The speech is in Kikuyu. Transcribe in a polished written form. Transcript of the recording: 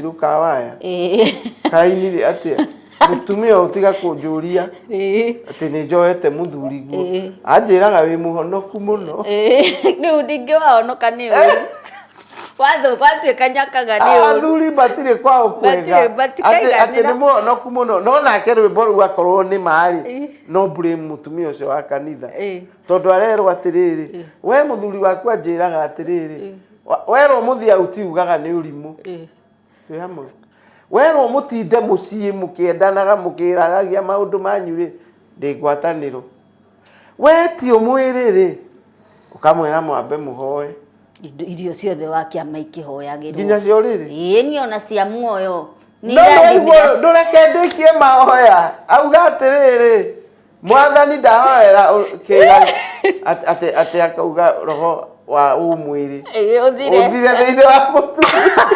Rũkawaya Ĩĩ. Karainire atĩa mũtumia ũyũ tiga kũnjũria Ĩĩ. atĩ nĩ njoete mũthuri guo. Ĩĩ. Anjĩraga wĩ mũhonoku mũno. Ĩĩ. Rĩu ndingĩwahonoka nĩ ũru. Wathũ watuĩka nyakaga nĩ ũru. Athuri matirĩ kwao kwega. Matirĩ- Atĩ matikaiganĩra. atĩ nĩ mũhonoku mũno no nake rwĩmbo rũu akorwo nĩ marĩ Ĩĩ. no blame mũtumia ũcio wa kanitha. Ĩĩ. Tondũ arerwo atĩrĩrĩ, we mũthuri waku anjĩraga atĩrĩrĩ, werwo mũthiĩ auti ugaga nĩ ũrimũ. Ĩĩ. Twĩ hamwe. Werwo mũtinde mũciĩ mũkĩendanaga mũkĩraragia maũndũ manyu rĩ, ndĩ ngwatanĩro. Wetio mwĩrĩ rĩ, ũkamwĩra mwambe mũhoe. Indo irio ciothe wa kĩama ikĩhoyagĩrwo. Nginya cia ũrĩrĩ? Ĩĩ niĩ ona cia muoyo. Nĩ No irathimĩra- nĩwaigua ndũreke ndĩkie mahoya. Auga atĩrĩrĩ, Mwathani ndahoera kĩga atĩ atĩ akauga roho wa ũmwĩrĩ Ĩĩ, ũthire. Ũthire thĩinĩ wa mũtumia.